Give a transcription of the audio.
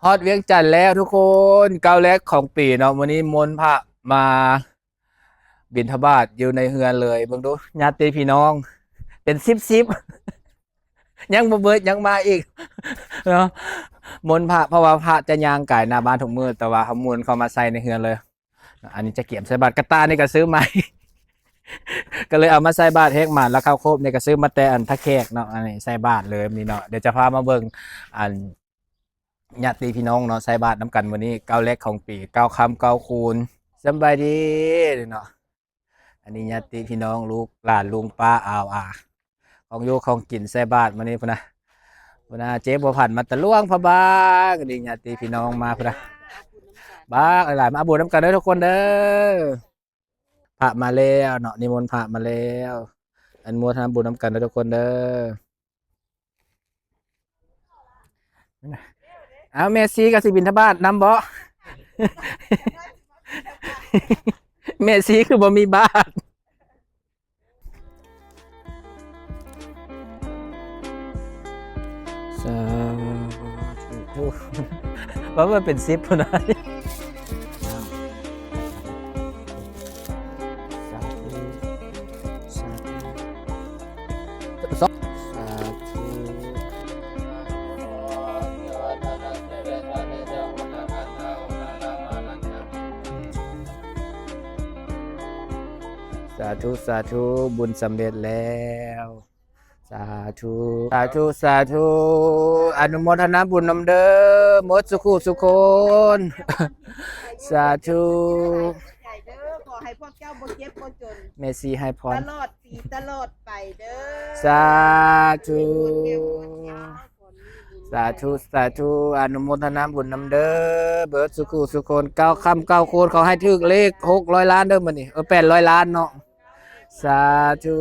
ຮອດວຽງຈັນແລ້ວທຸກຄົນ ກ້າວແລກຂອງປີເນາະ. ມື້ນີ້ມົນພະມາບິນທະບາດຢູ່ໃນເຮືອນເລີຍ. ເບິ່ງດູ ຍາດຕິພີ່ນ້ອງເປັນສິບໆ ຍັງບໍ່ເບິດ ຍັງມາອີກເນາະ. ມົນພະ ເພາະວ່າພະຈະຍ່າງກາຍໜ້າບ້ານທຸກມື້ ແຕ່ວ່າເຮົາມົນເຂົ້າມາໃສ່ໃນເຮືອນເລີຍ. ອັນນີ້ຈະກຽມໃສ່ບາດ ກະຕ່ານີ້ກະຊື້ໃໝ່ ກະເລີຍເອົາມາໃສ່ບາດແຮກໝານ ແລ້ວເຂົ້າໂຄບນີ້ກະຊື້ມາແຕ່ອັນທ່າແຂກເນາະ. ອັນນີ້ໃສ່ບາດເລີຍນີ້ເນາະ. ດຽວຈະພາມາເບິ່ງອັນຍາດຕິພີ່ນ້ອງເນາະ ໃສ່ບາດນຳກັນມື້ນີ້ ກ້າວແລກຂອງປີ ເກົ້າຄ່ຳເກົ້າຄືນ. ສຳບາຍດີເນາະ. ອັນນີ້ຍາດຕິພີ່ນ້ອງ ລູກຫຼານ ລຸງປ້າອາວອາ ຂອງຢູ່ຂອງກິນໃສ່ບາດມື້ນີ້ພຸ້ນນະ ພຸ້ນນະ. ເຈບົວພັນມາຕະຫຼວງພະບາງ. ອັນນີ້ຍາດຕິພີ່ນ້ອງມາພຸ້ນນະ ບາງຫຼາຍໆ ມາເອົາບຸນນຳກັນເດີທຸກຄົນເດີ. ພະມາແລ້ວເນາະ ນິມົນພະມາແລ້ວ. ອະນຸໂມທະນາບຸນນຳກັນເດີທຸກຄົນເດີ. ເອົາ ແມ່ຊີກະຊິບິນທະບາດນຳບໍ? ແມ່ຊີຄືບໍ່ມີບາດ? ສາທຸ. ວ່າມັນເປັນສິບພຸ້ນນະ. ສາທຸ ສາທຸ ສາທຸ. ສາທຸ ສາທຸ ບຸນສຳເລັດແລ້ວ. ສາທຸ ສາທຸ ສາທຸ. ອະນຸໂມທະນາບຸນນຳເດີ ໝົດສຸຂູສຸຄົນ. ສາທຸ. ໃຫຍ່ເດີ ຂໍໃຫ້ພວກເຈົ້າບໍ່ເຈັບບໍ່ຈົນ ແມ່ຊີໃຫ້ພອນ ຕະຫຼອດປີຕະຫຼອດໄປເດີ. ສາທຸ ສາທຸ ສາທຸ. ອະນຸໂມທະນາບຸນນຳເດີ ເບິດສຸຂູສຸຄົນ ເກົ້າຄ່ຳເກົ້າຄືນ. ຂໍໃຫ້ຖືກເລກຫົກຮ້ອຍລ້ານເດີມື້ນີ້ ເອີ ແປດຮ້ອຍລ້ານເນາະ. ສາທຸ.